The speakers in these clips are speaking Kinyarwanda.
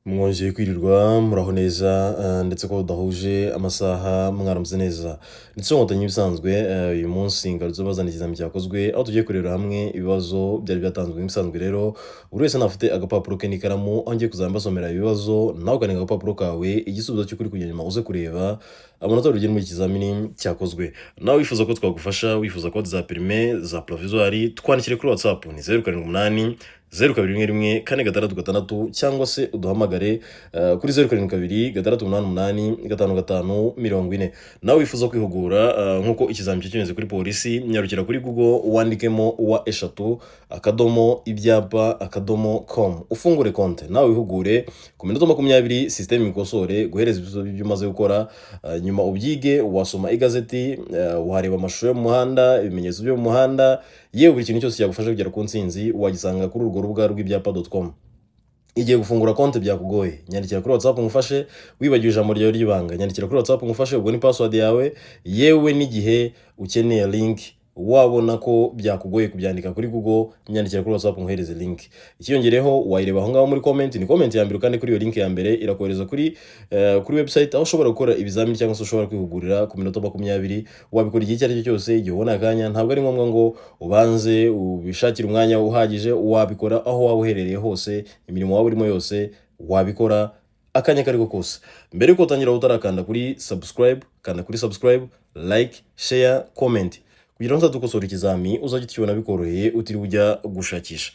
Mwongeye kwirirwa, muraho neza, ndetse ko tudahuje amasaha, mwaramutse neza. Ndetse nkotanyi ibisanzwe, uyu munsi ngarutse bazana ikizami cyakozwe, aho tugiye kurebera hamwe ibibazo byari byatanzwe. Nk'ibisanzwe rero, buri wese nafite agapapuro ke n'ikaramu, aho ngiye kuzajya mbasomera ibibazo, nawe ukandika agapapuro kawe igisubizo cy'ukuri, kugira nyuma uze kureba amanota rugera muri iki kizamini cyakozwe. Nawe wifuza ko twagufasha, wifuza ko za permis, za provisoire, twandikire kuri WhatsApp ni 0780211466, cyangwa se uduhamagare kuri 0726885540. Nawe wifuza kwihugura nk'uko ikizami cyo kimeze kuri polisi, nyarukira kuri Google wandikemo www.ibyapa.com, ufungure konte, nawe wihugure ku minota 20, system ikosore guhereza ibisubizo by'ibyo umaze gukora, nyuma ubyige. Wasoma igazeti, wareba amashusho yo mu muhanda, ibimenyetso byo mu muhanda, yewe buri kintu cyose cyagufasha kugera ku ntsinzi wagisanga kuri urwo rubuga rw'ibyapa.com. Igihe gufungura konti byakugoye, nyandikira kuri WhatsApp ngufashe. Wibagiwe ijambo ryawe ry'ibanga, nyandikira kuri WhatsApp ngufashe, ubwo ni password yawe. Yewe n'igihe ukeneye link, wabona ko byakugoye kubyandika kuri Google, nyandikira kuri WhatsApp nguhereze link. Ikiyongereho, wayireba aho ngaho muri comment, ni comment ya mbere, kandi kuri iyo link ya mbere irakohereza kuri website aho ushobora gukora ibizamini cyangwa se ushobora kwihugurira ku minota 20. Wabikora igihe icyo ari cyo cyose, igihe ubona akanya. Ntabwo ari ngombwa ngo ubanze ubishakire umwanya uhagije, wabikora aho waba uherereye hose, imirimo waba urimo yose, wabikora akanya kariko kose. Mbere yuko utangira, utarakanda kuri subscribe, kanda kuri subscribe, like, share, comment, kugira ngo uzadukosora ikizami uzajye ukibona bikoroheye, utiriwe ujya gushakisha.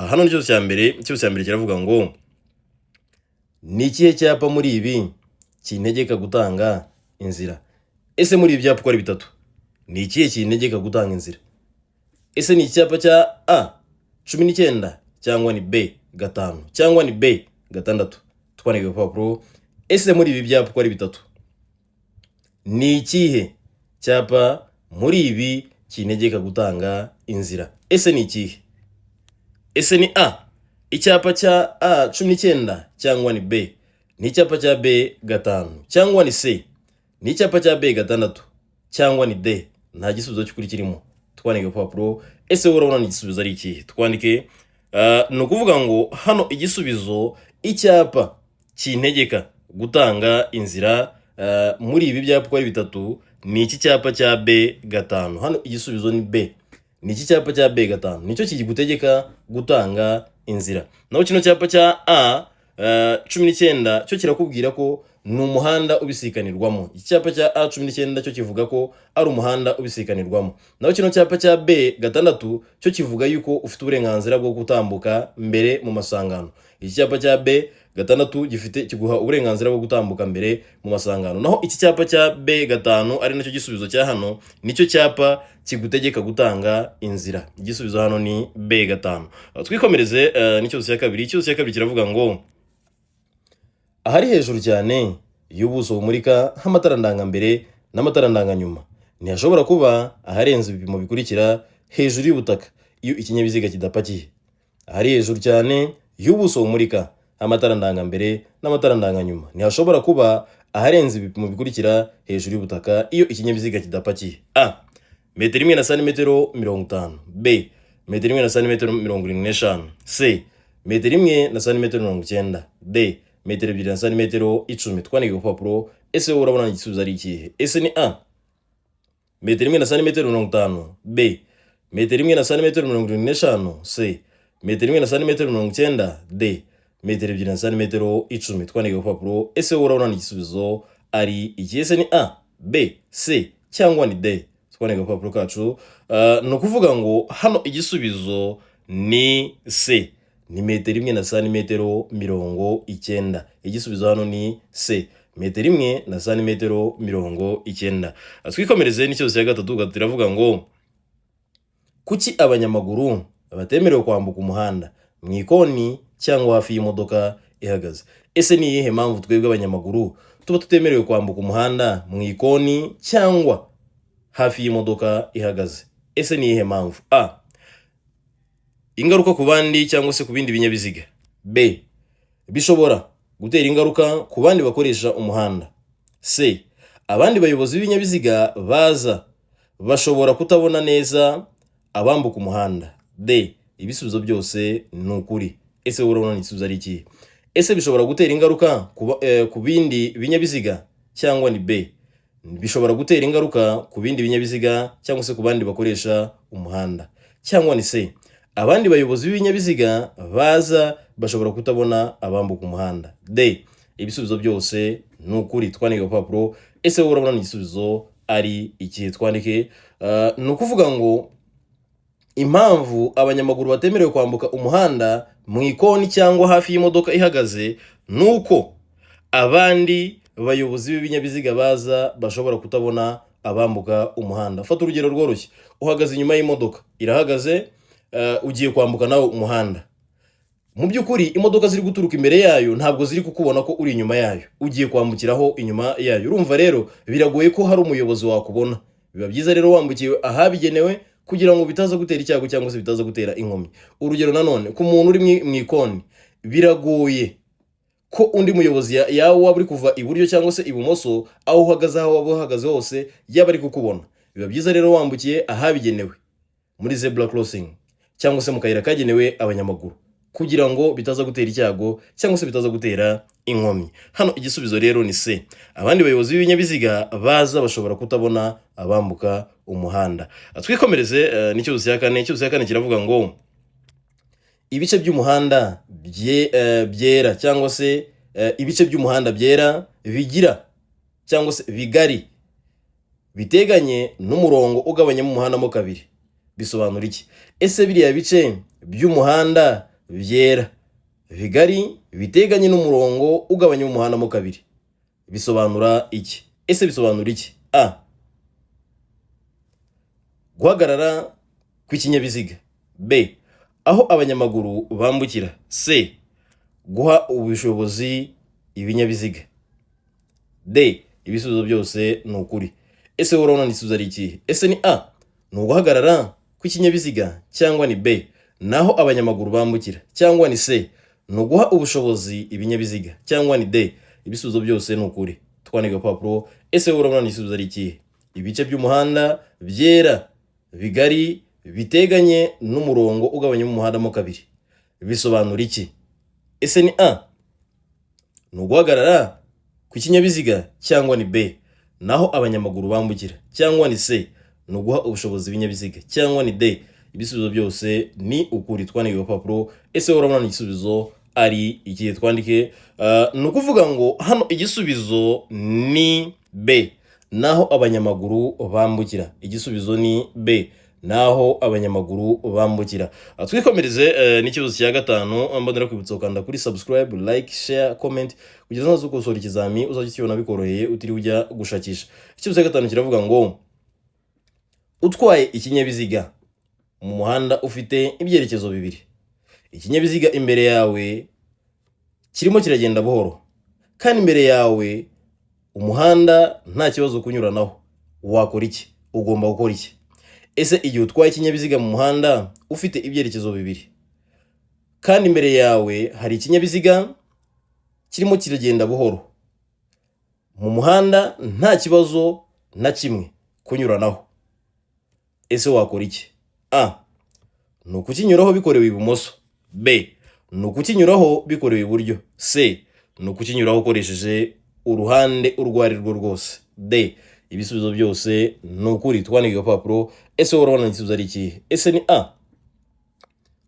Hano ni cya mbere. Ikibazo cya mbere kiravuga ngo: ni ikihe cyapa muri ibi kintegeka gutanga inzira? Ese muri ibi byapa uko ari bitatu, ni ikihe kintegeka gutanga inzira? Ese ni icyapa cya A 19, cyangwa ni B 5, cyangwa ni B 6? Twandika agapapuro. Ese muri ibi byapa uko ari bitatu, ni ikihe cyapa muri ibi kintegeka gutanga inzira? Ese ni ikihe? Ese ni A, icyapa cya A 19, cyangwa ni B, ni icyapa cya B 5, cyangwa ni C, ni icyapa cya B 6, cyangwa ni D? Nta gisubizo cy'ukuri kirimo. Twandike agapapuro. Ese wowe urabona igisubizo ari ikihe? Twandike. Ni ukuvuga ngo hano igisubizo, icyapa kintegeka gutanga inzira muri ibi byapa uko ari bitatu, ni iki cyapa cya B 5. Hano igisubizo ni B, ni iki cyapa cya B 5, nicyo kigutegeka gutanga inzira. Naho kino cyapa cya A 19 cyo kirakubwira ko ni umuhanda ubisikanirwamo. Iki cyapa cya A 19 cyo kivuga ko ari umuhanda ubisikanirwamo. Naho kino cyapa cya B 6 cyo kivuga yuko ufite uburenganzira bwo gutambuka mbere mu masangano. Iki cyapa cya B 6 gifite kiguha uburenganzira bwo gutambuka mbere mu masangano. Naho iki cyapa cya B 5, ari nacyo gisubizo cya hano, nicyo cyapa kigutegeka gutanga inzira. Igisubizo hano ni B 5. Twikomereze n'ikibazo cya kabiri. Ikibazo cya kabiri kiravuga ngo: ahari hejuru cyane y'ubuso bumurika nk'amatara ndangambere n'amatara ndanganyuma ntihashobora kuba aharenze ibipimo bikurikira hejuru y'ubutaka iyo ikinyabiziga kidapakiye. Ahari hejuru cyane y'ubuso bumurika amatara ndangambere n'amatara ndanganyuma ntihashobora kuba aharenze ibipimo bikurikira hejuru y'ubutaka iyo ikinyabiziga kidapakiye: A, metero 1 na santimetero 50; B, metero 1 na santimetero 75; C, metero 1 na santimetero 90; D, metero 2 na santimetero 10. Twandike ku rupapuro. Ese wowe urabona igisubizo ari ikihe? Ese ni A, metero 1 na santimetero 50; B, metero 1 na santimetero 75; C, metero 1 na santimetero 90; D, metero 2 na santimetero 10. Twandike ku rupapuro. Ese wowe urabona igisubizo ari iki? Ese ni A, B, C, cyangwa ni D? Twandike ku rupapuro kacu. Ni ukuvuga ngo hano igisubizo ni C, ni metero 1 na santimetero 90. Igisubizo hano ni C, metero 1 na santimetero 90. Twikomereze n'ikibazo cya gatatu. Gatatu iravuga ngo: kuki abanyamaguru batemerewe kwambuka umuhanda mu ikoni cyangwa hafi y'imodoka ihagaze? Ese ni iyihe mpamvu twebwe abanyamaguru tuba tutemerewe kwambuka umuhanda mu ikoni cyangwa hafi y'imodoka ihagaze? Ese ni iyihe mpamvu? A, ingaruka ku bandi cyangwa se ku bindi binyabiziga; B, bishobora gutera ingaruka ku bandi bakoresha umuhanda; C, abandi bayobozi b'ibinyabiziga baza bashobora kutabona neza abambuka umuhanda; D, ibisubizo byose ni ukuri. Ese wowe urabona igisubizo ari ikihe? Ese bishobora gutera ingaruka ku bindi binyabiziga? Cyangwa ni B, bishobora gutera ingaruka ku bindi binyabiziga cyangwa se ku bandi bakoresha umuhanda? Cyangwa ni C, abandi bayobozi b'ibinyabiziga baza bashobora kutabona abambuka umuhanda? D, ibisubizo byose ni ukuri. Twandike agapapuro. Ese wowe urabona igisubizo ari ikihe? Twandike. Ni ukuvuga ngo impamvu abanyamaguru batemerewe kwambuka umuhanda mu ikoni cyangwa hafi y'imodoka ihagaze ni uko abandi bayobozi b'ibinyabiziga baza bashobora kutabona abambuka umuhanda. Fata urugero rworoshye: uhagaze inyuma y'imodoka irahagaze, ugiye kwambuka nawe umuhanda. Mu by'ukuri imodoka ziri guturuka imbere yayo ntabwo ziri kukubona ko uri inyuma yayo, ugiye kwambukiraho inyuma yayo. Urumva rero biragoye ko hari umuyobozi wakubona. Biba byiza rero wambukiwe ahabigenewe kugira ngo bitaza gutera icyago cyangwa se bitaza gutera inkomyi. Urugero nanone, ku muntu uri mu ikoni, biragoye ko undi muyobozi yawe waba uri kuva iburyo cyangwa se ibumoso, aho uhagaze, aho waba uhagaze hose, yaba ari kukubona. Biba byiza rero wambukiye ahabigenewe, muri zebra crossing cyangwa se mu kayira kagenewe abanyamaguru, kugira ngo bitaza gutera icyago cyangwa se bitaza gutera inkomyi. Hano igisubizo rero ni C, abandi bayobozi b'ibinyabiziga baza bashobora kutabona abambuka umuhanda. Twikomereze n'ikibazo cya kane. Ikibazo cya kane kiravuga ngo ibice by'umuhanda byera cyangwa se ibice by'umuhanda byera bigira cyangwa se bigari biteganye n'umurongo ugabanyamo umuhanda mo kabiri bisobanura iki? Ese biriya bice by'umuhanda byera bigari biteganye n'umurongo ugabanyamo umuhanda mo kabiri bisobanura iki? Ese bisobanura iki? A, guhagarara kw'ikinyabiziga. B, aho abanyamaguru bambukira. C, guha ubushobozi ibinyabiziga. D, ibisubizo byose ni ukuri. Ese wowe urabona igisubizo ari ikihe? Ese ni A, ni uguhagarara kw'ikinyabiziga? Cyangwa ni B, naho abanyamaguru bambukira? Cyangwa ni C, ni uguha ubushobozi ibinyabiziga? Cyangwa ni D, ibisubizo byose ni ukuri? Twandika agapapuro. Ese wowe urabona igisubizo ari ikihe? Ibice by'umuhanda byera bigari biteganye n'umurongo ugabanyamo umuhanda mo kabiri bisobanura iki? Ese ni A, ni uguhagarara kw'ikinyabiziga? Cyangwa ni B, naho abanyamaguru bambukira? Cyangwa ni C, ni uguha ubushobozi ibinyabiziga? Cyangwa ni D, ibisubizo byose ni ukuri? Twandike agapapuro. Ese wowe urabona igisubizo ari ikihe? Twandike. Ni ukuvuga ngo hano igisubizo ni B, naho abanyamaguru bambukira. Igisubizo ni B, naho abanyamaguru bambukira. Twikomereze n'ikibazo cya gatanu. Mbonera kwibutsa gukanda kuri subscribe, like, share, comment, kugeza nazo ukosora ikizami uzajya ukibona bikoroheye utiriwe ujya gushakisha. Ikibazo cya gatanu kiravuga ngo utwaye ikinyabiziga mu muhanda ufite ibyerekezo bibiri, ikinyabiziga imbere yawe kirimo kiragenda buhoro kandi imbere yawe umuhanda nta kibazo kunyuranaho, wakora iki? Ugomba gukora iki? Ese igihe utwaye ikinyabiziga mu muhanda ufite ibyerekezo bibiri kandi imbere yawe hari ikinyabiziga kirimo kiragenda buhoro, mu muhanda nta kibazo na kimwe kunyuranaho, ese wakora iki? A, ni ukukinyuraho bikorewe ibumoso. B, ni ukukinyuraho bikorewe iburyo. C, ni ukukinyuraho ukoresheje uruhande urwo ari rwo rwose. D, ibisubizo byose ni ukuri. Twandike agapapuro. Ese wowe urabona igisubizo ari ikihe? Ese ni A,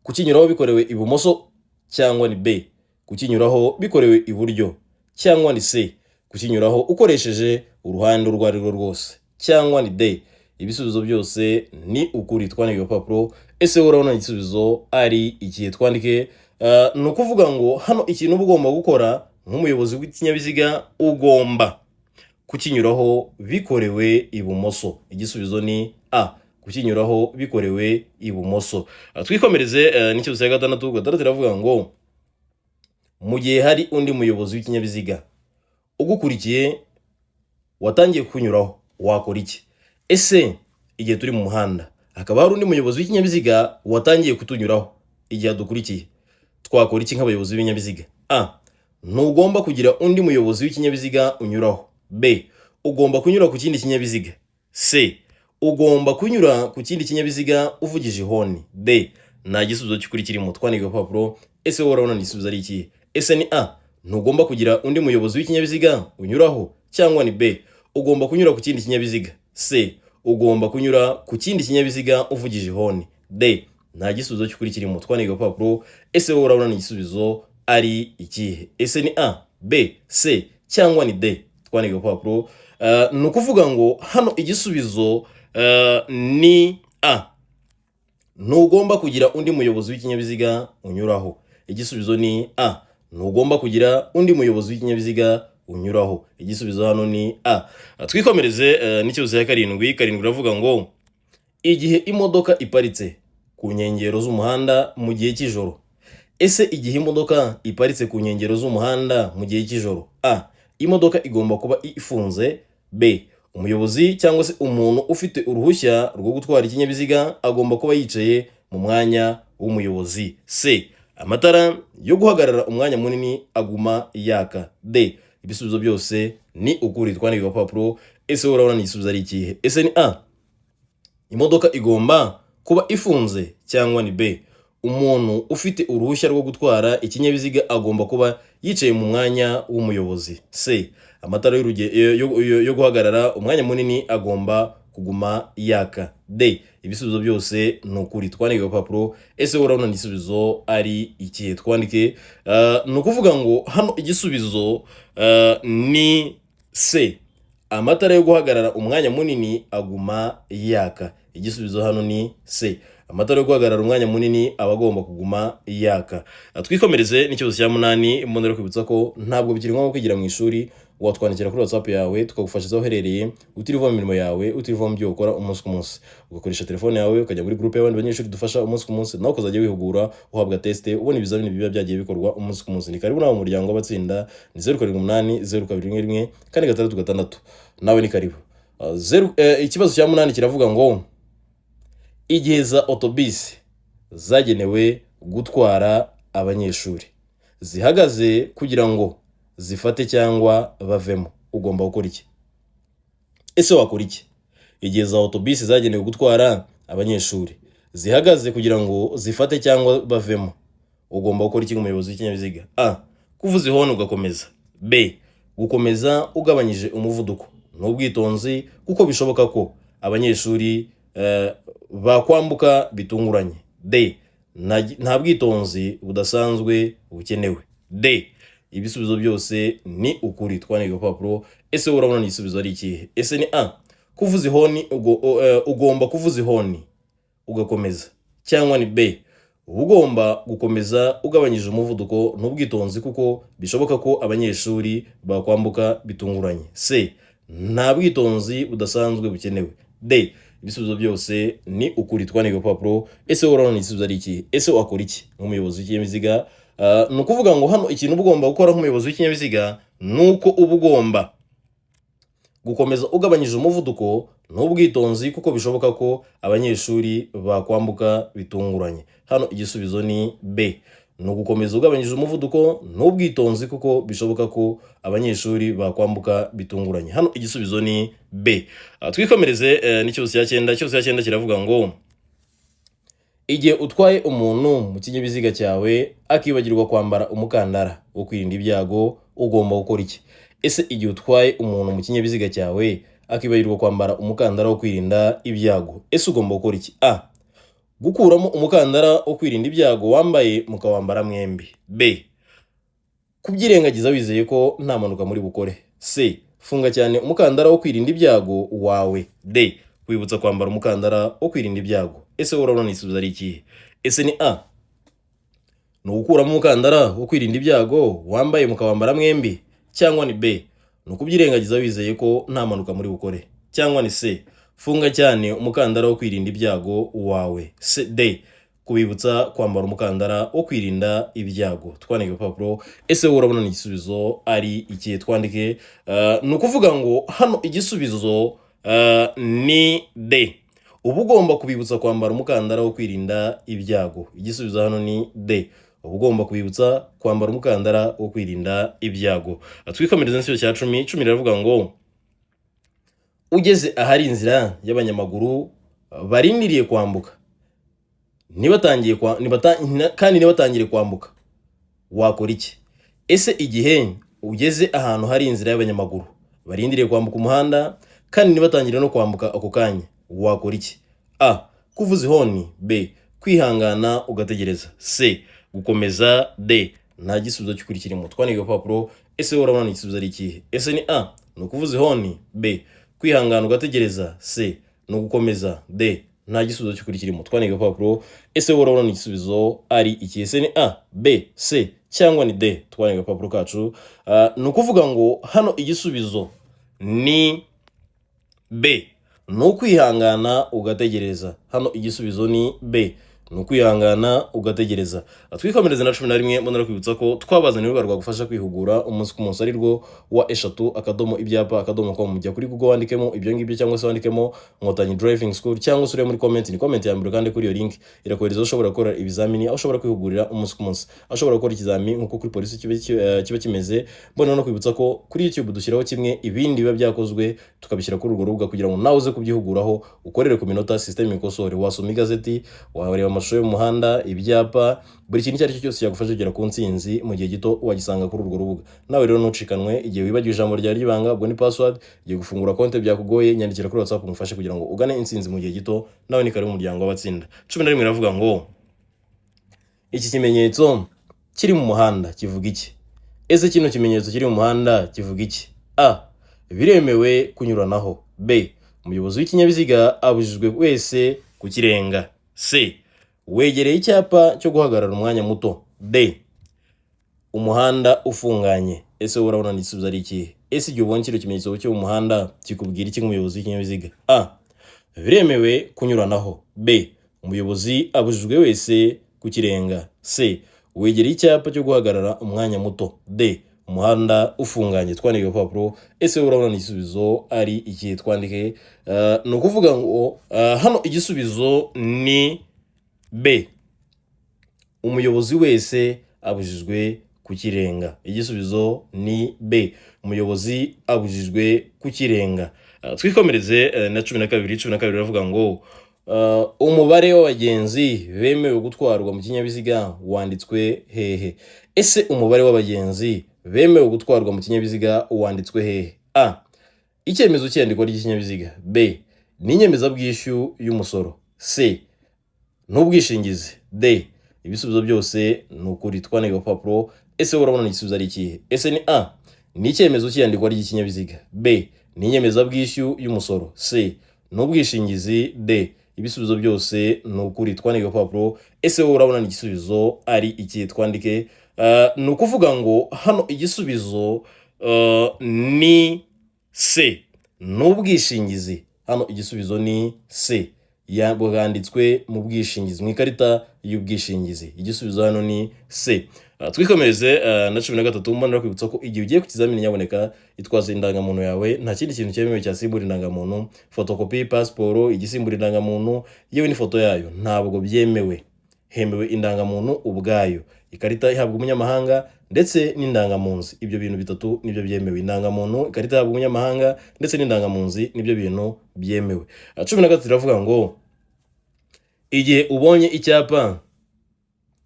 kukinyuraho bikorewe ibumoso? Cyangwa ni B, kukinyuraho bikorewe iburyo? Cyangwa ni C, kukinyuraho ukoresheje uruhande urwo ari rwo rwose? Cyangwa ni D, ibisubizo byose ni ukuri? Twandike agapapuro. Ese wowe urabona igisubizo ari ikihe? Twandike. Ni ukuvuga ngo hano ikintu uba ugomba gukora nk'umuyobozi w'ikinyabiziga, ugomba kukinyuraho bikorewe ibumoso. Igisubizo ni A, kukinyuraho bikorewe ibumoso. Twikomereze n'ikibazo cya gatandatu. Gatandatu iravuga ngo mu gihe hari undi muyobozi w'ikinyabiziga ugukurikiye watangiye kukunyuraho, wakora iki? Ese igihe turi mu muhanda hakaba hari undi muyobozi w'ikinyabiziga watangiye kutunyuraho igihe adukurikiye, twakora iki nk'abayobozi b'ibinyabiziga? A, ntugomba kugira undi muyobozi w'ikinyabiziga unyuraho. B, ugomba kunyura ku kindi kinyabiziga. C, ugomba kunyura ku kindi kinyabiziga uvugije ihoni. D, nta gisubizo cy'ukuri kirimo. Twandika agapapuro. Ese wowe urabona igisubizo ari ikihe? Ese ni A, ntugomba kugira undi muyobozi w'ikinyabiziga unyuraho, cyangwa ni B, ugomba kunyura ku kindi kinyabiziga, C, ugomba kunyura ku kindi kinyabiziga uvugije ihoni, D, nta gisubizo cy'ukuri kirimo. Twandike agapapuro. Ese wowe urabona igisubizo ari ikihe? Ese ni A, B, C cyangwa ni D? Twandike agapapuro. Ni ukuvuga ngo hano igisubizo ni A, ntugomba kugira undi muyobozi w'ikinyabiziga unyuraho. Igisubizo ni A, ntugomba kugira undi muyobozi w'ikinyabiziga unyuraho. Igisubizo hano ni A. Twikomereze n'ikibazo cya karindwi. Karindwi iravuga ngo: igihe imodoka iparitse ku nkengero z'umuhanda mu gihe cy'ijoro. Ese igihe imodoka iparitse ku nkengero z'umuhanda mu gihe cy'ijoro: A, imodoka igomba kuba ifunze; B, umuyobozi cyangwa se umuntu ufite uruhushya rwo gutwara ikinyabiziga agomba kuba yicaye mu mwanya w'umuyobozi; C, amatara yo guhagarara umwanya munini aguma yaka; D, ibisubizo byose ni ukuri. Twandike agapapuro. Ese wowe urabona igisubizo ari ikihe? Ese ni A, imodoka igomba kuba ifunze, cyangwa ni B, umuntu ufite uruhushya rwo gutwara ikinyabiziga agomba kuba yicaye mu mwanya w'umuyobozi; C, amatara yo guhagarara umwanya munini agomba kuguma yaka; D, ibisubizo byose ni ukuri? Twandike agapapuro. Ese wowe urabona igisubizo ari ikihe? Twandike. Ni ukuvuga ngo hano igisubizo ni C, amatara yo guhagarara umwanya munini aguma yaka. Igisubizo hano ni C, amatara yo guhagarara umwanya munini aba agomba kuguma yaka. Twikomereze n'ikibazo cya munani. Mbonera kwibutsa ko ntabwo bikiri ngombwa kwigira mu ishuri, watwandikira kuri WhatsApp yawe tukagufasha aho uherereye, utiriwe uva mu mirimo yawe, utiriwe uva mu byo ukora umunsi ku munsi, ugakoresha telefone yawe ukajya muri groupe y'abandi banyeshuri dufasha umunsi ku munsi, nawe ukazajya wihugura, uhabwa test, ubona ibizamini biba byagiye bikorwa umunsi ku munsi. Ni karibu nawe mu muryango w'abatsinda. Ni 0780211466. Nawe ni karibu. Ikibazo cya munani kiravuga ngo: igihe za otobisi zagenewe gutwara abanyeshuri zihagaze kugira ngo zifate cyangwa bavemo, ugomba gukora iki? Ese wakora iki igihe za otobisi zagenewe gutwara abanyeshuri zihagaze kugira ngo zifate cyangwa bavemo? Ugomba gukora iki nk'umuyobozi w'ikinyabiziga? A, kuvuza ihoni ugakomeza; B, gukomeza ugabanyije umuvuduko n'ubwitonzi kuko bishoboka ko abanyeshuri bakwambuka bitunguranye; D, nta bwitonzi budasanzwe bukenewe; D, ibisubizo byose ni ukuri. Twandike agapapuro. Ese wowe urabona igisubizo ari ikihe? Ese ni A, kuvuza ihoni ugomba kuvuza ihoni ugakomeza, cyangwa ni B, uba ugomba gukomeza ugabanyije umuvuduko n'ubwitonzi kuko bishoboka ko abanyeshuri bakwambuka bitunguranye; C, nta bwitonzi budasanzwe bukenewe; D, ibisubizo byose ni ukuri? Twandike agapapuro. Ese wowe urabona igisubizo ari ikihe? Ese wakora iki nk'umuyobozi w'ikinyabiziga? Ni ukuvuga ngo hano ikintu uba ugomba gukora nk'umuyobozi w'ikinyabiziga ni uko uba ugomba gukomeza ugabanyije umuvuduko n'ubwitonzi kuko bishoboka ko abanyeshuri bakwambuka bitunguranye. Hano igisubizo ni B, ni ugukomeza ugabanyije umuvuduko n'ubwitonzi kuko bishoboka ko abanyeshuri bakwambuka bitunguranye. Hano igisubizo ni B. Twikomereze n'ikibazo cya cyenda. Ikibazo cya cyenda kiravuga ngo: igihe utwaye umuntu mu kinyabiziga cyawe akibagirwa kwambara umukandara wo kwirinda ibyago, ugomba gukora iki? Ese igihe utwaye umuntu mu kinyabiziga cyawe akibagirwa kwambara umukandara wo kwirinda ibyago, ese ugomba gukora iki? A, gukuramo umukandara wo kwirinda ibyago wambaye mukawambara mwembi; B, kubyirengagiza wizeye ko nta mpanuka muri bukore; C, funga cyane umukandara wo kwirinda ibyago wawe; D, kwibutsa kwambara umukandara wo kwirinda ibyago. Ese wowe urabona igisubizo ari ikihe? Ese ni A, ni ugukuramo umukandara wo kwirinda ibyago wambaye mukawambara mwembi, cyangwa ni B, ni ukubyirengagiza wizeye ko nta mpanuka muri bukore, cyangwa ni C, funga cyane umukandara wo kwirinda ibyago wawe; C, D, kubibutsa kwambara umukandara wo kwirinda ibyago? Twandike urupapuro. Ese wowe urabona igisubizo ari ikihe? Twandike. Ni ukuvuga ngo hano igisubizo ni D, uba ugomba kubibutsa kwambara umukandara wo kwirinda ibyago. Igisubizo hano ni D, uba ugomba kubibutsa kwambara umukandara wo kwirinda ibyago. Twikomereze n'igisubizo cya 10. 10 riravuga ngo: ugeze ahari inzira y'abanyamaguru barindiriye kwambuka ntibatangiye kandi ntibatangire kwambuka, wakora iki? Ese igihe ugeze ahantu hari inzira y'abanyamaguru barindiriye kwambuka umuhanda kandi ntibatangire no kwambuka ako kanya, wakora iki? A, kuvuza ihoni. B, kwihangana ugategereza. C, gukomeza. D, nta gisubizo cy'ukuri kirimo. Twandike agapapuro. Ese wowe urabona igisubizo ari ikihe? Ese ni A, ni ukuvuza ihoni? B, kwihangana ugategereza? C, ni ugukomeza? D, nta gisubizo cy'ukuri kirimo. Twandike agapapuro. Ese wowe urabona igisubizo ari iki? Ese ni A, B, C cyangwa ni D? Twandike agapapuro kacu. Ni ukuvuga ngo hano igisubizo ni B, ni ukwihangana ugategereza. Hano igisubizo ni B, ni ukwihangana ugategereza. Twikomereze na 11. Mbona kwibutsa ko twabazaniye urubuga rwagufasha kwihugura umunsi ku munsi, ari rwo www.ibyapa.com. Jya kuri Google wandikemo ibyo ngibyo, cyangwa se wandikemo Nkotanyi Driving School, cyangwa se urebe muri comment, ni comment ya mbere, kandi kuri iyo link irakohereza aho ushobora gukora ibizamini, aho ushobora kwihugurira umunsi ku munsi, aho ushobora gukora ikizami nk'uko kuri polisi kiba kimeze. Mbona no kwibutsa ko kuri YouTube dushyiraho kimwe, ibindi biba byakozwe tukabishyira kuri urwo rubuga kugira ngo nawe uze kubyihuguraho, ukorere ku minota, system ikosore. Wasoma igazeti, wareba amashusho y'umuhanda, ibyapa, buri kintu icyo ari cyo cyose cyagufasha kugera ku ntsinzi mu gihe gito wagisanga kuri urwo rubuga. Nawe rero ntucikanwe. Igihe wibagiwe ijambo ryawe ry'ibanga, ubwo ni password, igihe gufungura konti byakugoye, nyandikira kuri WhatsApp ngufashe kugira ngo ugane intsinzi mu gihe gito. Nawe ni karibu mu muryango w'abatsinda. 11 iravuga ngo: iki kimenyetso kiri mu muhanda kivuga iki? Ese kino kimenyetso kiri mu muhanda kivuga iki? A, biremewe kunyuranaho. B, umuyobozi w'ikinyabiziga abujijwe wese kukirenga. C, wegereye icyapa cyo guhagarara umwanya muto. D, umuhanda ufunganye. Ese wowe urabona igisubizo ari ikihe? Ese igihe ubonye kino kimenyetso cyo mu muhanda kikubwira iki nk'umuyobozi w'ikinyabiziga? A, biremewe kunyuranaho. B, umuyobozi abujijwe wese kukirenga. C, wegereye icyapa cyo guhagarara umwanya muto. D, umuhanda ufunganye. Twandike urupapuro. Ese wowe urabona igisubizo ari iki? Twandike. Ni ukuvuga ngo hano igisubizo ni B, umuyobozi wese abujijwe kukirenga. Igisubizo ni B, umuyobozi abujijwe kukirenga. Twikomereze na 12. 12 iravuga ngo umubare w'abagenzi bemewe gutwarwa mu kinyabiziga wanditswe hehe? Ese umubare w'abagenzi bemewe gutwarwa mu kinyabiziga wanditswe hehe? A, icyemezo cy'iyandikwa ry'ikinyabiziga. B, ni inyemezabwishyu y'umusoro. C, n'ubwishingizi. D, ibisubizo byose ni ukuri. Twandike agapapuro. Ese wowe urabona igisubizo ari ikihe? Ese ni A, ni icyemezo cy'iyandikwa ry'ikinyabiziga? B, ni inyemezabwishyu y'umusoro. C, n'ubwishingizi. D, ibisubizo byose ni ukuri. Twandike agapapuro. Ese wowe urabona igisubizo ari iki? Twandike. Ni ukuvuga ngo hano igisubizo ni C, n'ubwishingizi. Hano igisubizo ni C, bwanditswe mu bwishingizi, mu ikarita y'ubwishingizi. Igisubizo hano ni C. Twikomereze na 13. Mbonera kwibutsa ko igihe ugiye ku kizamini, nyaboneka itwaza indangamuntu yawe. Nta kindi kintu cyemewe cyasimbura indangamuntu. Fotokopi, pasiporo, igisimbura indangamuntu, yewe n'ifoto yayo ntabwo byemewe. Hemewe indangamuntu ubwayo, ikarita ihabwa umunyamahanga ndetse n'indangamunzi. Ibyo bintu bitatu nibyo byemewe: indangamuntu, ikarita ihabwa umunyamahanga ndetse n'indangamunzi, nibyo bintu byemewe. 13 iravuga ngo: igihe ubonye icyapa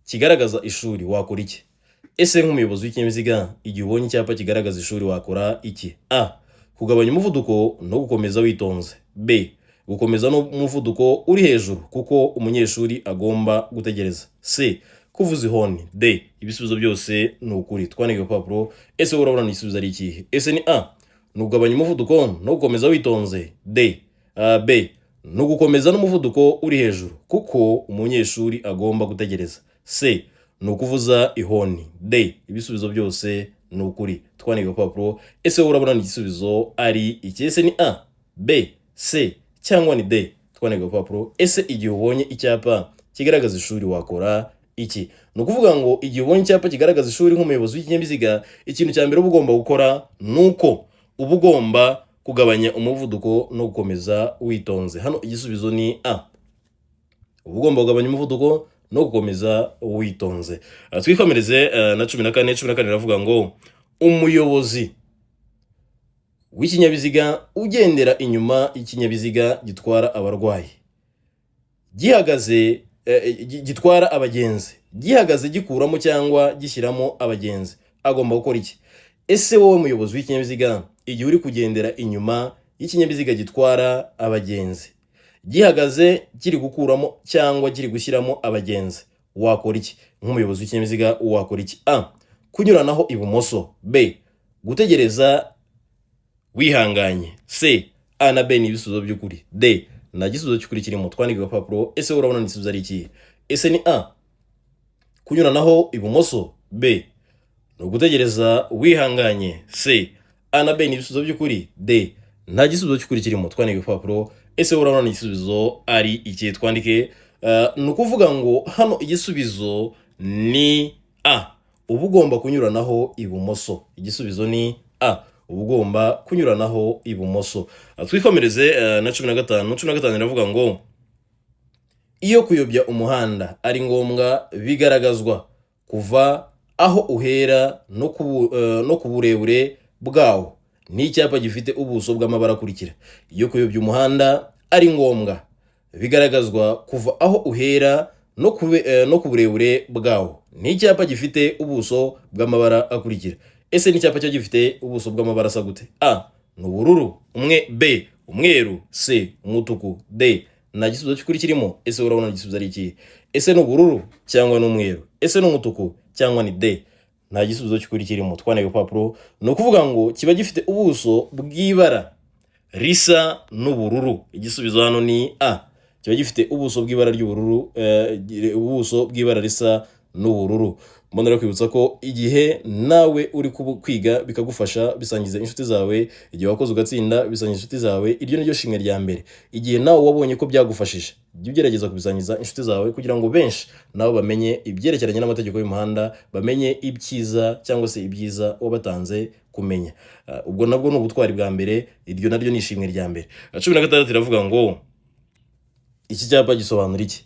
kigaragaza ishuri wakora iki? Ese nk'umuyobozi w'ikinyabiziga, igihe ubonye icyapa kigaragaza ishuri wakora iki? A, kugabanya umuvuduko no gukomeza witonze. B, gukomeza n'umuvuduko uri hejuru kuko umunyeshuri agomba gutegereza. C, kuvuza ihoni. D, ibisubizo byose ni ukuri. Twandike urupapuro. Ese wowe urabona igisubizo ari ikihe? Ese ni A, ni ukugabanya umuvuduko no gukomeza witonze? D B, ni ugukomeza n'umuvuduko uri hejuru kuko umunyeshuri agomba gutegereza. C, ni ukuvuza ihoni. D, ibisubizo byose ni ukuri. Twandike urupapuro. Ese wowe urabona igisubizo ari iki? Ese ni A, B, C cyangwa ni D? Twandike urupapuro. Ese igihe ubonye icyapa kigaragaza ishuri wakora iki? Ni ukuvuga ngo igihe ubonye icyapa kigaragaza ishuri nk'umuyobozi w'ikinyabiziga, ikintu cya mbere uba ugomba gukora ni uko uba ugomba kugabanya umuvuduko no gukomeza witonze. Hano igisubizo ni A, uba ugomba kugabanya umuvuduko no gukomeza witonze. Twikomereze na 14. 14 iravuga ngo: umuyobozi w'ikinyabiziga ugendera inyuma y'ikinyabiziga gitwara abarwayi gihagaze, gitwara abagenzi gihagaze, gikuramo cyangwa gishyiramo abagenzi, Agomba gukora iki? Ese wowe muyobozi w'ikinyabiziga, igihe uri kugendera inyuma y'ikinyabiziga gitwara abagenzi gihagaze, kiri gukuramo cyangwa kiri gushyiramo abagenzi, wakora iki? Nk'umuyobozi w'ikinyabiziga wakora iki? A, kunyuranaho ibumoso. B, gutegereza wihanganye. C, A na B ni ibisubizo by'ukuri. D, nta gisubizo cy'ukuri kirimo. Twandike agapapuro. Ese urabona igisubizo ari ikihe? Ese ni A, kunyuranaho ibumoso? B, ni ugutegereza wihanganye? C, A na B ni ibisubizo by'ukuri. D, nta gisubizo cy'ukuri kirimo. Twandike agapapuro. Ese urabona igisubizo ari ikihe? Twandike. Ni ukuvuga ngo hano igisubizo ni A, uba ugomba kunyuranaho ibumoso. Igisubizo ni A, uba ugomba kunyuranaho ibumoso. Twikomereze na 15. 15 iravuga ngo: iyo kuyobya umuhanda ari ngombwa, bigaragazwa kuva aho uhera no ku burebure bwawo n'icyapa gifite ubuso bw'amabara akurikira. Iyo kuyobya umuhanda ari ngombwa, bigaragazwa kuva aho uhera no ku burebure bwawo n'icyapa gifite ubuso bw'amabara akurikira. Ese n'icyapa cyo gifite ubuso bw'amabara asa gute? A, ni ubururu umwe. B, umweru. C, umutuku. D, nta gisubizo cy'ukuri kirimo. Ese urabona igisubizo ari ikihe? Ese ni ubururu cyangwa ni umweru? Ese ni umutuku cyangwa ni D? Nta gisubizo cy'ukuri kirimo. Twandika urupapuro. Ni ukuvuga ngo kiba gifite ubuso bw'ibara risa n'ubururu. Igisubizo hano ni A, kiba gifite ubuso bw'ibara ry'ubururu, ubuso bw'ibara risa n'ubururu. Mbonera kwibutsa ko igihe nawe uri kwiga bikagufasha, bisangiza inshuti zawe. Igihe wakoze ugatsinda, bisangiza inshuti zawe. Iryo ni ryo shimwe rya mbere. Igihe nawe wabonye ko byagufashije, jya ugerageza kubisangiza inshuti zawe kugira ngo benshi nabo bamenye ibyerekeranye n'amategeko y'umuhanda, bamenye ibyiza cyangwa se ibyiza wabatanze kumenya. Ubwo nabwo ni ubutwari bwa mbere, iryo naryo ni ishimwe rya mbere. 16 iravuga ngo: iki cyapa gisobanura iki?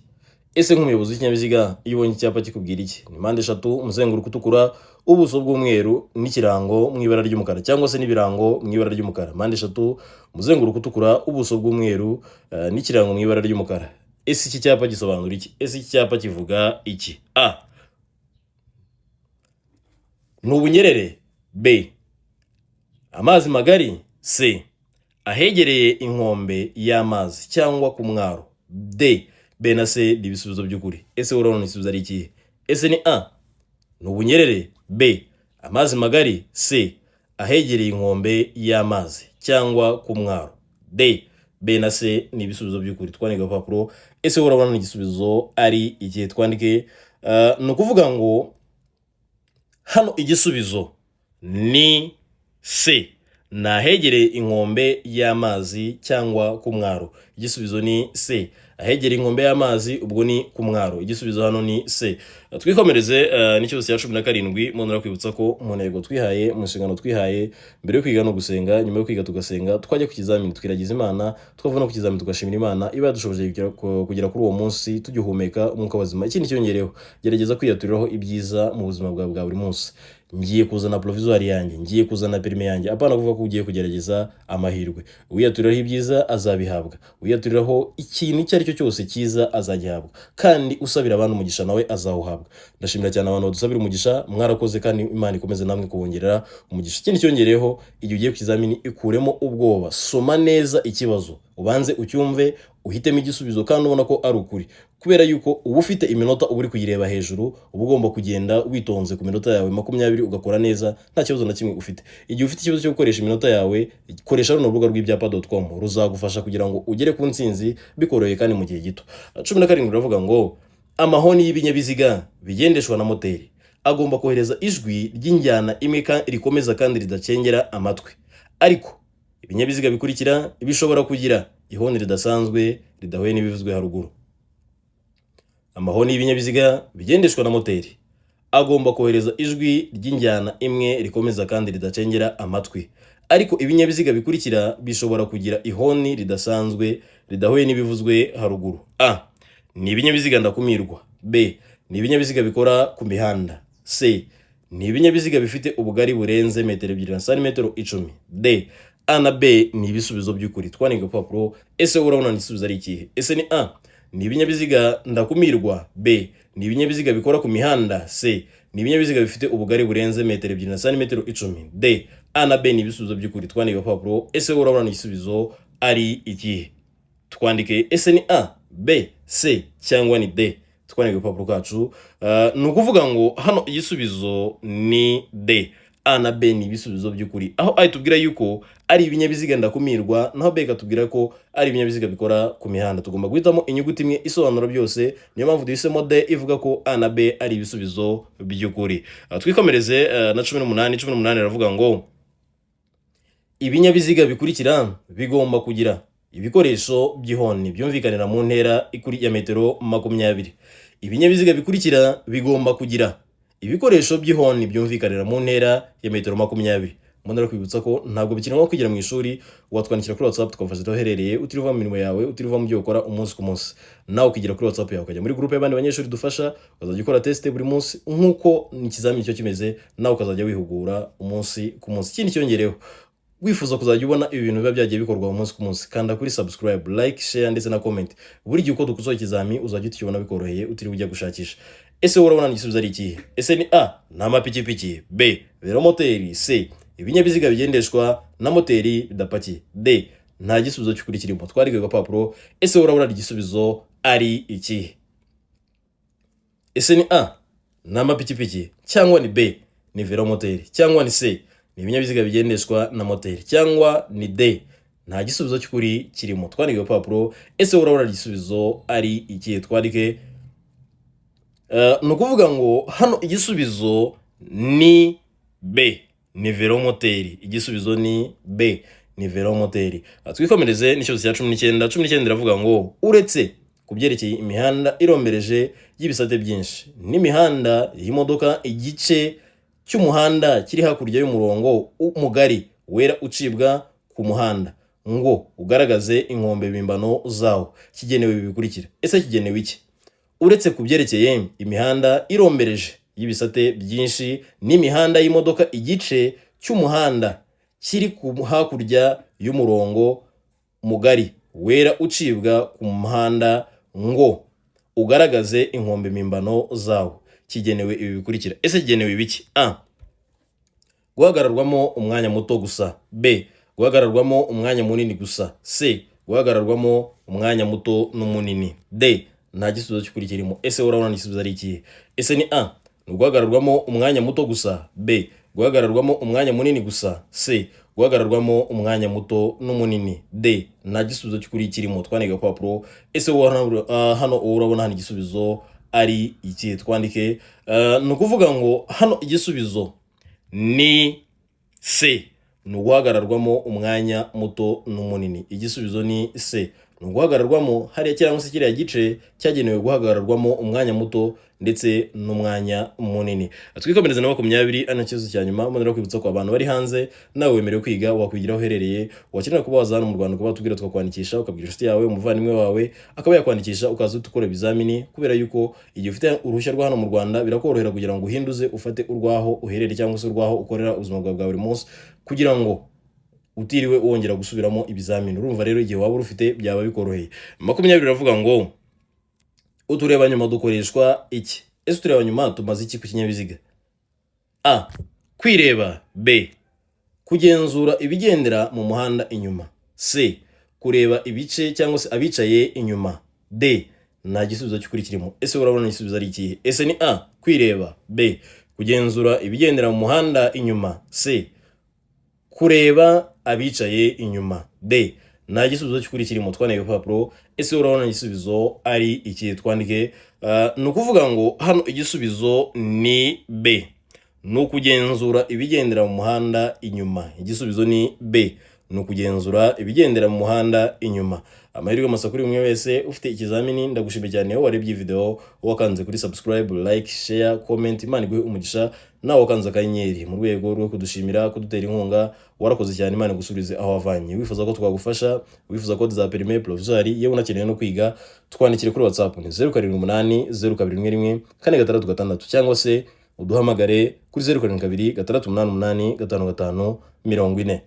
Ese nk'umuyobozi w'ikinyabiziga, iyo ubonye icyapa kikubwira iki? Ni mpande eshatu, umuzenguruko utukura, ubuso bw'umweru n'ikirango mu ibara ry'umukara, cyangwa se n'ibirango mu ibara ry'umukara. Mpande eshatu, umuzenguruko utukura, ubuso bw'umweru n'ikirango mu ibara ry'umukara. Ese iki cyapa gisobanura iki? Ese iki cyapa kivuga iki? A, ni ubunyerere. B, amazi magari. C, ahegereye inkombe y'amazi cyangwa ku mwaro. D, B na C ni ibisubizo by'ukuri. Ese urabona igisubizo ari ikihe? Ese ni A, ni ubunyerere? B, amazi magari? C, ahegereye inkombe y'amazi cyangwa ku mwaro? D, B na C ni ibisubizo by'ukuri. Twandike agapapuro. Ese urabona igisubizo ari ikihe? Twandike. Ni ukuvuga ngo hano igisubizo ni C, ni ahegereye inkombe y'amazi cyangwa ku mwaro. Igisubizo ni C, ahegereye inkombe y'amazi, ubwo ni ku mwaro. Igisubizo hano ni C. Twikomereze n'ikibazo cya 17. Umuntu kwibutsa ko mu ntego twihaye, mu nshingano twihaye, mbere yo kwiga no gusenga, nyuma yo kwiga tugasenga, twajya ku kizamini twiragiza Imana, twava no ku kizamini tugashimira Imana iba yadushoboje kugera kuri uwo munsi tugihumeka umwuka w'abazima. Ikindi cyongereho, gerageza kwiyaturiraho ibyiza mu buzima bwawe bwa buri munsi. Ngiye kuzana provisoire yanjye, ngiye kuzana permis yanjye, apana kuvuga ko ugiye kugerageza amahirwe. Uwiyaturiraho ibyiza azabihabwa, uwiyaturiraho ikintu icyo ari cyo cyose cyiza azagihabwa, kandi usabira abantu umugisha nawe azawuhabwa. Ndashimira cyane abantu badusabira umugisha, mwarakoze, kandi Imana ikomeze namwe kubongerera umugisha. Ikindi cyongereyeho, igihe ugiye ku kizamini ikuremo ubwoba, soma neza ikibazo, ubanze ucyumve, uhitemo igisubizo kandi ubona ko ari ukuri, kubera yuko uba ufite iminota, uba uri kuyireba hejuru, uba ugomba kugenda witonze ku minota yawe 20, ugakora neza nta kibazo na kimwe ufite. Igihe ufite ikibazo cyo gukoresha iminota yawe, koresha runo rubuga rw'ibyapa.com, ruzagufasha kugira ngo ugere ku ntsinzi bikoroheye kandi mu gihe gito. 17 ruravuga ngo: amahoni y'ibinyabiziga bigendeshwa na moteri agomba kohereza ijwi ry'injyana imwe rikomeza kandi ridacengera amatwi, ariko ibinyabiziga bikurikira bishobora kugira ihoni ridasanzwe ridahuye n'ibivuzwe haruguru. Amahoni y'ibinyabiziga bigendeshwa na moteri agomba kohereza ijwi ry'injyana imwe rikomeza kandi ridacengera amatwi, ariko ibinyabiziga bikurikira bishobora kugira ihoni ridasanzwe ridahuye n'ibivuzwe haruguru. A, ni ibinyabiziga ndakumirwa. B, ni ibinyabiziga bikora ku mihanda. C, ni ibinyabiziga bifite ubugari burenze metero 2 na santimetero 10. D, A na B ni ibisubizo by'ukuri. Twandika agapapuro. Ese urabona igisubizo ari ikihe? Ese ni A, ni ibinyabiziga ndakumirwa? B, ni ibinyabiziga bikora ku mihanda? C Ni ibinyabiziga bifite ubugari burenze metero 2 na santimetero 10. D. A na B ni ibisubizo by'ukuri. Twandike agapapuro. Ese wowe urabona igisubizo ari ikihe? Twandike. Ese ni A, B, C cyangwa ni D? Twandike agapapuro kacu. Ni ukuvuga ngo hano igisubizo ni D. A na B ni ibisubizo by'ukuri, aho A itubwira yuko ari ibinyabiziga ndakumirwa, naho B ikatubwira ko ari ibinyabiziga bikora ku mihanda. Tugomba guhitamo inyuguti imwe isobanura byose. Niyo mpamvu duhisemo D ivuga ko A na B ari ibisubizo by'ukuri. Twikomereze na 18. 18 iravuga ngo: "Ibinyabiziga bikurikira bigomba kugira ibikoresho by'ihoni byumvikanira mu ntera ikuri ya metero 20." Ibinyabiziga bikurikira bigomba kugira ibikoresho by'ihoni byumvikanira mu ntera ya metero 20. Mbona kwibutsa ko ntabwo bikiri ngombwa kwigira mu ishuri. Watwandikira kuri WhatsApp tukagufasha aho uherereye, utiriwe uva mu mirimo yawe, utiriwe uva mu byo ukora umunsi ku munsi. Nawe ukigira kuri WhatsApp yawe, ukajya muri groupe y'abandi banyeshuri dufasha, ukazajya ukora test buri munsi nk'uko ikizamini cyo kimeze, nawe ukazajya wihugura umunsi ku munsi. Ikindi cyongereho, wifuza kuzajya ubona ibi bintu biba byagiye bikorwa umunsi ku munsi, kanda kuri subscribe, like, share ndetse na comment. Buri gihe uko dukosoye ikizami uzajya ukibona bikoroheye, utiriwe ujya gushakisha. Ese wowe urabona igisubizo ari ikihe? Ese ni A, ni amapikipiki, B, velomoteri, C, ibinyabiziga bigendeshwa na moteri bidapakiye, D, nta gisubizo cy'ukuri kirimo? Twandike ku gapapuro. Ese wowe urabona igisubizo ari ikihe? Ese ni A, ni amapikipiki, cyangwa ni B, ni velomoteri, cyangwa ni C, ni ibinyabiziga bigendeshwa na moteri, cyangwa ni D, nta gisubizo cy'ukuri kirimo? Twandike ku gapapuro. Ese wowe urabona igisubizo ari ikihe? Twandike. Ni ukuvuga ngo hano igisubizo ni B, ni velomoteri. Igisubizo ni B, ni velomoteri. Twikomereze n'ikibazo cya 19. 19 iravuga ngo: "Uretse ku byerekeye imihanda irombereje y'ibisate byinshi n'imihanda y'imodoka, igice cy'umuhanda kiri hakurya y'umurongo mugari wera ucibwa ku muhanda ngo ugaragaze inkombe mpimbano zawo kigenewe ibi bikurikira." Ese kigenewe iki? Uretse ku byerekeye imihanda irombereje y'ibisate byinshi n'imihanda y'imodoka, igice cy'umuhanda kiri ku hakurya y'umurongo mugari wera ucibwa ku muhanda ngo ugaragaze inkombe mpimbano zawo kigenewe ibi bikurikira. Ese kigenewe ibiki? A, guhagararwamo umwanya muto gusa, B, guhagararwamo umwanya munini gusa, C, guhagararwamo umwanya muto n'umunini, D, nta gisubizo cy'ukuri kirimo. Ese urabona igisubizo ari ikihe? Ese ni A, ni uguhagararwamo umwanya muto gusa, B, guhagararwamo umwanya munini gusa, C, guhagararwamo umwanya muto n'umunini, D, nta gisubizo cy'ukuri kirimo? Twandike agapapuro. Ese wowe hano urabona hano igisubizo ari ikihe? Twandike. Ni ukuvuga ngo hano igisubizo ni C, ni uguhagararwamo umwanya muto n'umunini. Igisubizo ni C, ni uguhagararwamo hariya cyangwa se kiriya gice cyagenewe guhagararwamo umwanya muto ndetse n'umwanya munini. Twikomereze na 20, ano kibazo cya nyuma. Mbonera kwibutsa ko abantu bari hanze, nawe wemerewe kwiga, wakwigira aho uherereye. Wakenera kuba waza hano mu Rwanda, ukaba watubwira tukakwandikisha, ukabwira inshuti yawe, umuvandimwe wawe akaba yakwandikisha, ukaza uhita ukora ibizamini, kubera yuko igihe ufite uruhushya rwa hano mu Rwanda birakorohera kugira ngo uhinduze ufate urwaho uherereye cyangwa se urwaho ukorera ubuzima bwawe bwa buri munsi, kugira ngo utiriwe wongera gusubiramo ibizamini. Urumva rero, igihe waba urufite byaba bikoroheye. 20 iravuga ngo: "Utureba nyuma dukoreshwa iki?" Ese utureba nyuma tumaze iki ku kinyabiziga? A, kwireba, B, kugenzura ibigendera mu muhanda inyuma, C, kureba ibice cyangwa se abicaye inyuma, D, nta gisubizo cy'ukuri kirimo. Ese urabona igisubizo ari ikihe? Ese ni A, kwireba, B, kugenzura ibigendera mu muhanda inyuma, C, kureba abicaye inyuma, D, nta gisubizo cy'ukuri kirimo. Twandike urupapuro. Ese urabona igisubizo ari iki? Twandike. Ni ukuvuga ngo hano igisubizo ni B, ni ukugenzura ibigendera mu muhanda inyuma. Igisubizo ni B, ni ukugenzura ibigendera mu muhanda inyuma. Amahirwe masa kuri umwe wese ufite ikizamini. Ndagushimiye cyane wowe warebye iyi video, wakanze kuri subscribe, like, share, comment. Imana iguhe umugisha. Nawe wakanze akanyenyeri mu rwego rwo kudushimira, kudutera inkunga, warakoze cyane. Imana igusubize aho wavanye. Wifuza ko twagufasha, wifuza ko za permis provisoire, yewe unakeneye no kwiga, twandikire kuri WhatsApp ni 0780211466, cyangwa se uduhamagare kuri 0726885540.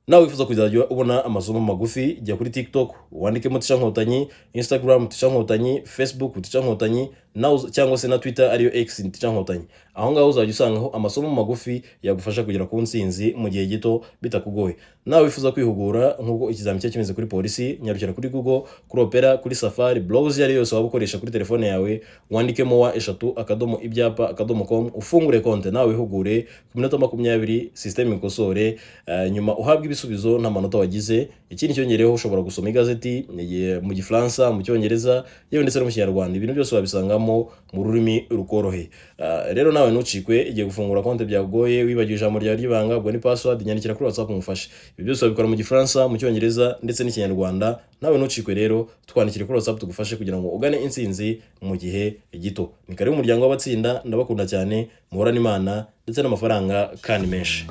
Nawe wifuza kuzajya ubona amasomo magufi, jya kuri TikTok wandikemo Tica Nkotanyi, Instagram Tica Nkotanyi, Facebook Tica Nkotanyi. Nawe cyangwa se na Twitter ariyo X cyangwa Nkotanyi. Aho ngaho uzajya usangaho amasomo magufi yagufasha kugera ku ntsinzi mu gihe gito bitakugoye. Nawe wifuza kwihugura nk'uko ikizami cye kimeze kuri polisi, nyarukira kuri Google, kuri Opera, kuri Safari browser, iyo ari yo yose waba ukoresha kuri telefone yawe, wandikemo www.ibyapa.com, ufungure konte, nawe wihugure ku minota 20, system ikosore, nyuma uhabwe ibisubizo n'amanota wagize. Ikindi cyongereho, ushobora gusoma igazeti mu Gifaransa, mu Cyongereza, yewe ndetse no mu Kinyarwanda. Ibintu byose wabisangamo mu rurimi rukoroheye. Rero nawe ntucikwe. Igihe gufungura konti byagoye, wibagiwe ijambo ryawe ry'ibanga, ubwo ni password, nyandikira kuri WhatsApp ngufashe. Ibi byose wabikora mu Gifaransa, mu Cyongereza ndetse n'Ikinyarwanda. Nawe ntucikwe rero, twandikire kuri WhatsApp tugufashe kugira ngo ugane intsinzi mu gihe gito. Ni karibu umuryango w'abatsinda. Ndabakunda cyane, muhorane Imana ndetse n'amafaranga kandi menshi.